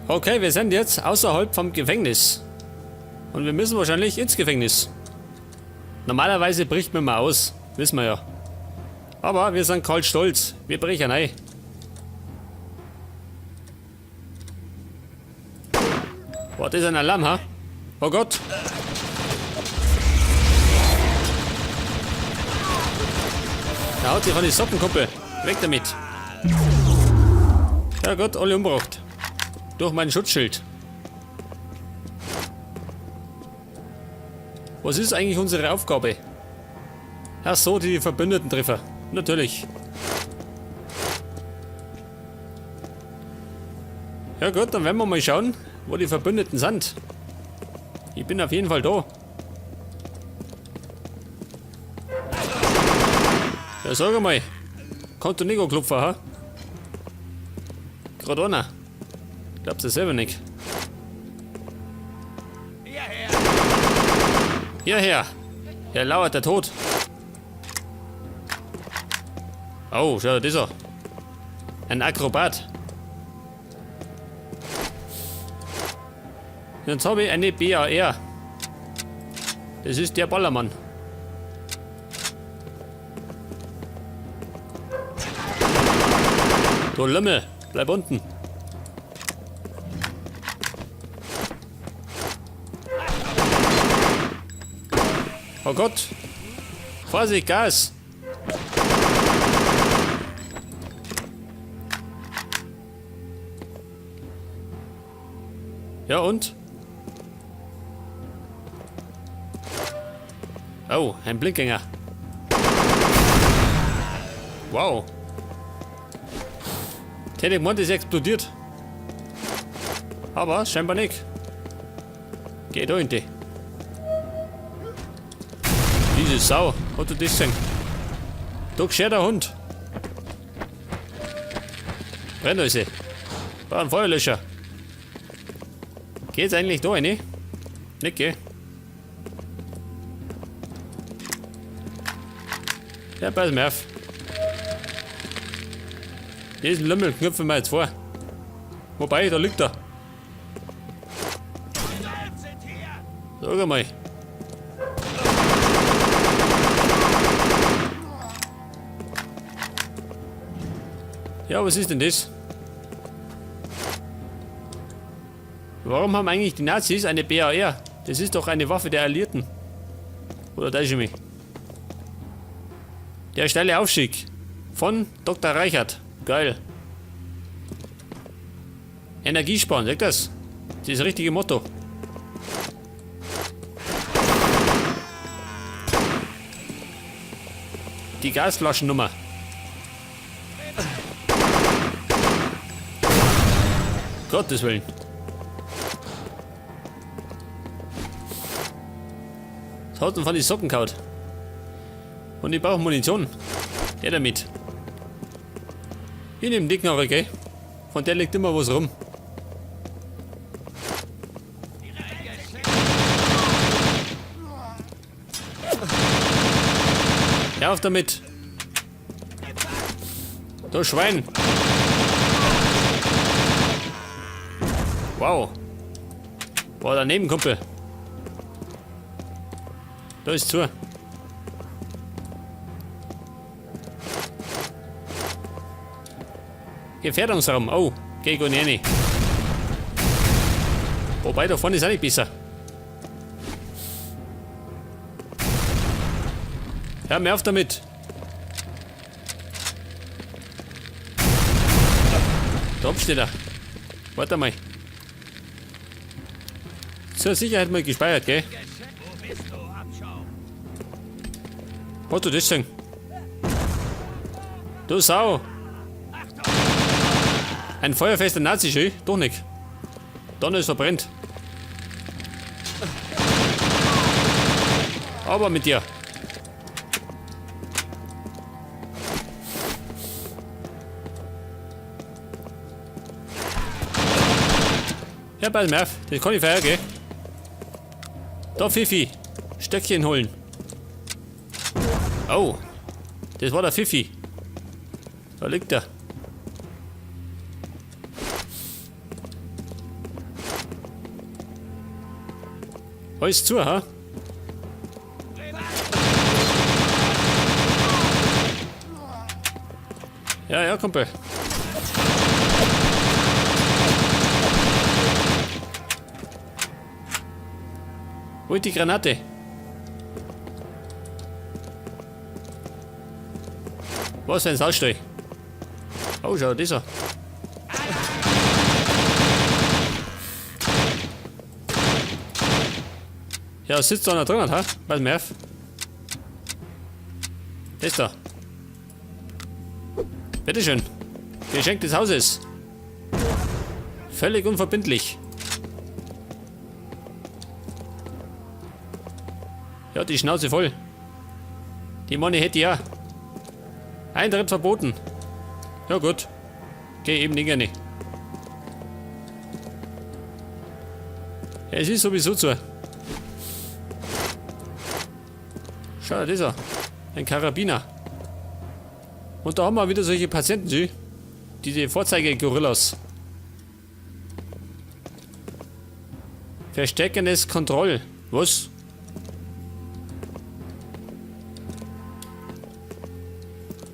Okay, wir sind jetzt außerhalb vom Gefängnis. Und wir müssen wahrscheinlich ins Gefängnis. Normalerweise bricht man mal aus, wissen wir ja. Aber wir sind kalt stolz, wir brechen rein. Boah, das ist ein Alarm, ha? Oh Gott! Da haut sich von die Socken, Kumpel. Weg damit. Ja Gott, alle umgebracht. Durch mein Schutzschild. Was ist eigentlich unsere Aufgabe? Ach so, die Verbündeten treffen. Natürlich. Ja gut, dann werden wir mal schauen, wo die Verbündeten sind. Ich bin auf jeden Fall da. Ja, sag einmal. Kannst du nicht anklopfen, ha? Gerade einer. Glaubst du selber nicht. Hierher! Hier lauert der Tod. Oh, schau dir das an. Ein Akrobat. Jetzt habe ich eine BAR. Das ist der Ballermann. Du Lümmel, bleib unten. Oh Gott. Vorsicht, Gas. Ja und? Oh, ein Blindgänger. Wow. Telegmont ist explodiert. Aber scheinbar nicht. Geh da in die. Diese Sau, hat du das gesehen? Da gescherter Hund. Brennt alles. Brauch einen Feuerlöscher. Geht's eigentlich da rein? Nicht, gell? Ja, pass mir auf. Diesen Lümmel knüpfen wir jetzt vor. Wobei, da liegt er. Sag einmal. Ja, was ist denn das? Warum haben eigentlich die Nazis eine BAR? Das ist doch eine Waffe der Alliierten. Oder täusche ich mich? Der steile Aufstieg von Dr. Reichert. Geil. Energiesparen, sagt das? Das ist das richtige Motto. Die Gasflaschennummer. Gottes Willen. Das hat uns von die Socken gehauen. Und ich brauche Munition. Der damit. Ich nehme die Knarre, gell? Von der liegt immer was rum. Hör auf damit! Du Schwein! Wow! Boah, daneben, Kumpel! Da ist zu. Gefährdungsraum. Oh, geh ich gar nicht rein. Wobei, da vorne ist auch nicht besser. Hör mir auf damit. Da oben steht er. Warte mal. Zur Sicherheit mal gespeichert, gell? Was du das denn? Du Sau! Ein feuerfester Nazi-Schild? Doch nicht. Dann ist verbrennt. Aber mit dir. Ja, pass mal auf. Das kann ich feiern, gell? Da, Fifi. Stöckchen holen. Oh. Das war der Fifi. Da liegt er. Alles zu, ha? Ja, ja, Kumpel. Wo ist die Granate? Was für ein Saustall. Oh, schau, das an. Ja, sitzt da noch drin, ha? Pass mir auf. Das da. Bitteschön. Geschenk des Hauses. Völlig unverbindlich. Ja, die Schnauze voll. Die Money hätte ja. Eintritt verboten. Ja gut. Geh eben nicht gerne. Ja, es ist sowieso zu. Schau, das ist er. Ein Karabiner. Und da haben wir wieder solche Patienten, sie. Diese Vorzeige-Gorillas. Verstärkendes Kontroll. Was?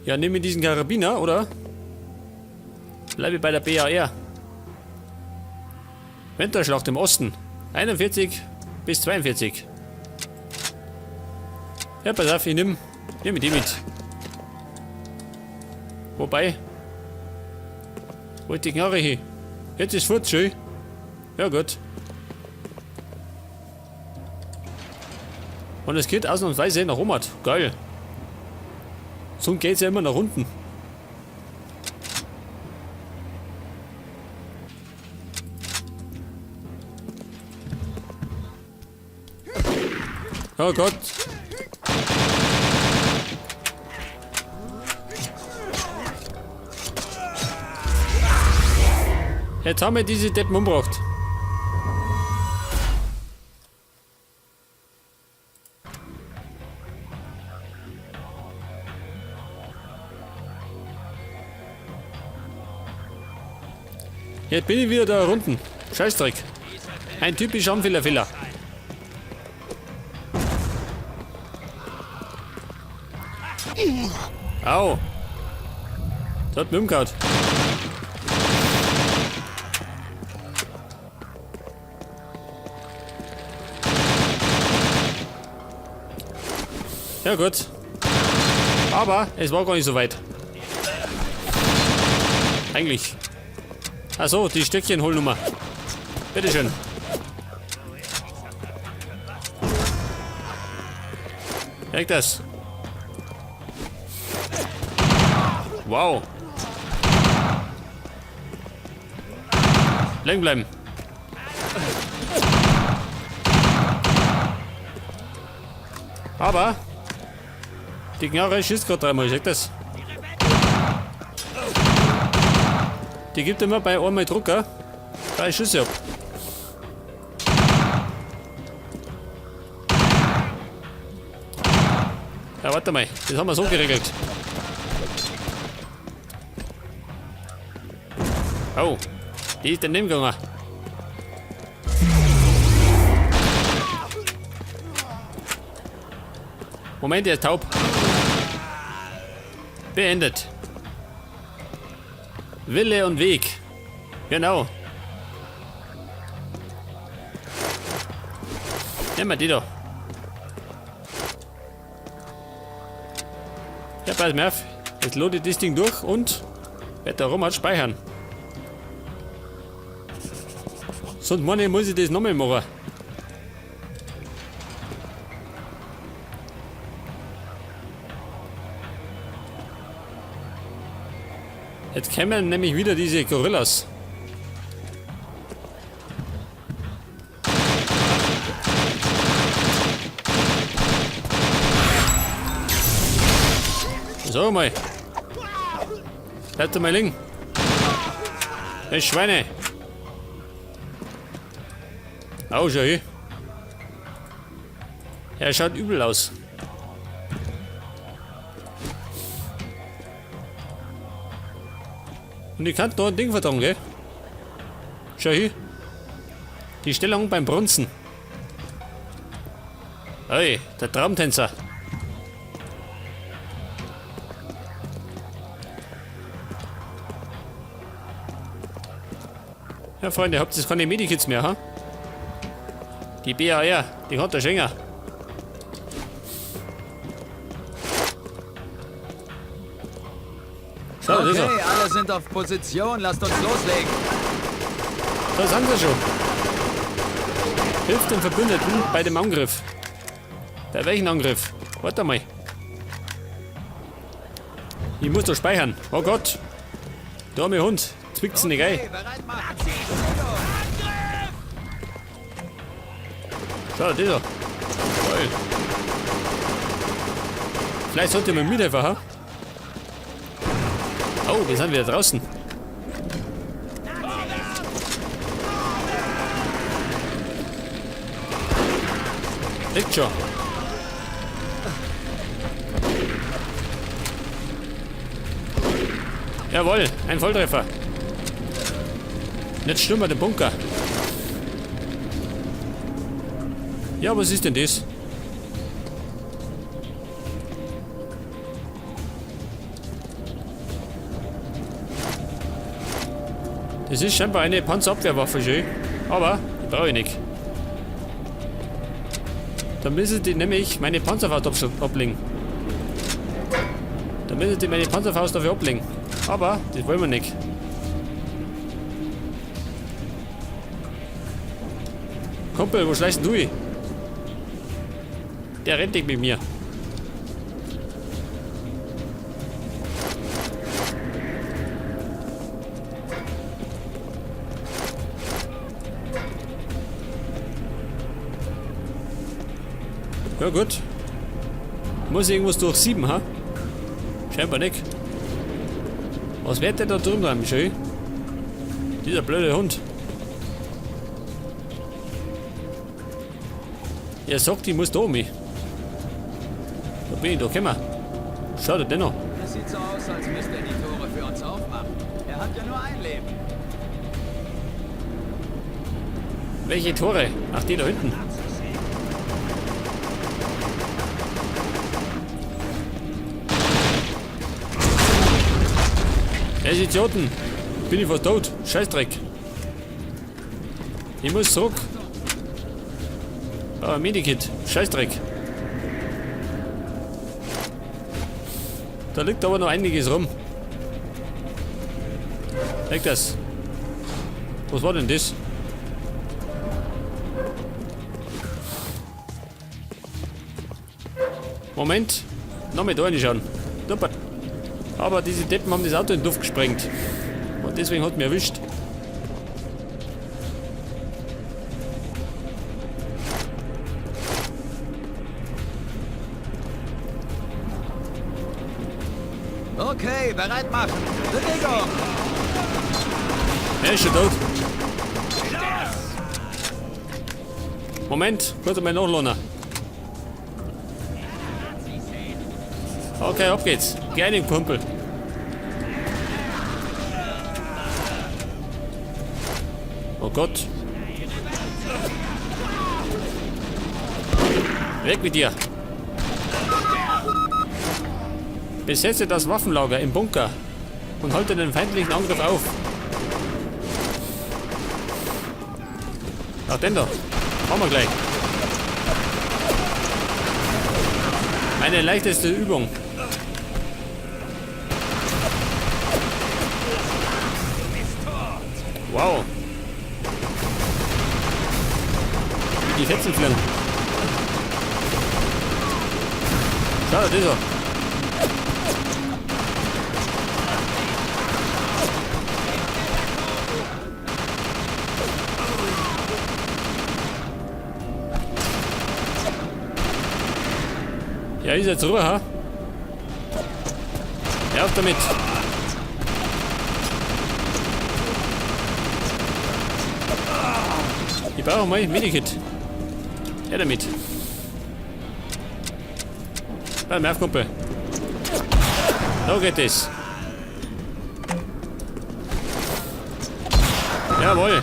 Ja, nimm mir diesen Karabiner, oder? Bleibe bei der BAR. Winterschlacht im Osten. 41 bis 42. Ja, pass auf, ich nimm die mit. Wobei. Wo ist die Knarre hin? Jetzt ist fort, schön. Ja, gut. Und es geht ausnahmsweise nach oben. Geil. Sonst geht's ja immer nach unten. Oh Gott. Jetzt haben wir diese Deppen umgebracht. Jetzt bin ich wieder da unten. Scheißdreck. Ein typischer Anfällerfehler. Au. Das hat mich umgehauen. Ja gut. Aber es war gar nicht so weit. Eigentlich. Achso, die Stöckchen holen wir. Bitteschön. Merkt das. Wow. Liegen bleiben. Aber die Knarre schießt gerade dreimal, seht das? Die gibt immer bei einmal Drucker 3 Schüsse ab. Ja, warte mal, das haben wir so geregelt. Oh, die ist daneben gegangen. Moment, er ist taub. Beendet. Wille und Weg. Genau. Nehmen wir die da. Ja, pass mir auf. Jetzt lade ich das Ding durch und werde da rum speichern. Sonst meine ich, muss ich das nochmal machen. Jetzt kämen nämlich wieder diese Gorillas. So mal. Bleibt mal liegen. Hey, Schweine. Au, schau hier. Er schaut übel aus. Und ich kann noch ein Ding vertragen, gell? Schau hier. Die Stellung beim Brunzen. Hey, der Traumtänzer. Ja, Freunde, habt ihr keine Medikits mehr, ha? Die BAR, die hat der Schenger. So, das ist er. Okay, alle sind auf Position. Lasst uns loslegen. Da sind sie schon. Hilft den Verbündeten bei dem Angriff. Bei welchen Angriff? Warte mal. Ich muss doch speichern. Oh Gott. Da, mein Hund. Zwickt's nicht ein. Okay, bereit machen. Schau, das ist er. Geil. Vielleicht sollte man mithelfen, ha? Oh, wir sind wieder draußen. Liegt schon. Jawohl, ein Volltreffer. Jetzt stürmen wir den Bunker. Ja, was ist denn das? Das ist scheinbar eine Panzerabwehrwaffe, schön. Aber die brauche ich nicht. Da müssen die nämlich meine Panzerfaust ablegen. Da müssen die meine Panzerfaust dafür ablegen. Aber das wollen wir nicht. Kumpel, wo schleichst du hin? Der rennt nicht mit mir. Ja gut. Muss ich irgendwas durchsieben, ha? Scheinbar nicht. Was wird denn da drüben dran, Michel? Dieser blöde Hund. Er sagt, ich muss da um mich. Da bin ich doch gekommen. Schau dir den noch. Es sieht so aus, als müsste er die Tore für uns aufmachen. Er hat ja nur ein Leben. Welche Tore? Ach, die da hinten. Hey, Idioten! Bin ich fast tot? Scheißdreck! Ich muss zurück! Ah, Medikit! Scheißdreck! Da liegt aber noch einiges rum. Leg das! Was war denn das? Moment! Nochmal da reinschauen. Super. Aber diese Deppen haben das Auto in die Luft gesprengt. Und deswegen hat mich erwischt. Okay, bereit machen. Bewegung! Er ist schon tot. Moment, kurz einmal nachladen. Okay, ab geht's. Geh rein, Kumpel. Oh Gott. Weg mit dir. Besetze das Waffenlager im Bunker und halte den feindlichen Angriff auf. Ach, den da. Machen wir gleich. Meine leichteste Übung. Wow. Wie die Fetzen fliegen. Schau, das ist er. Ja, ist jetzt rüber, ha? Hör auf damit! Ich brauche mal Medikit. Her damit. Bleib mal auf, Kumpel. So geht es. Jawohl.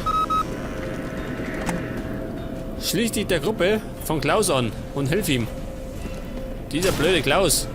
Schließ dich der Gruppe von Klaus an und hilf ihm. Dieser blöde Klaus.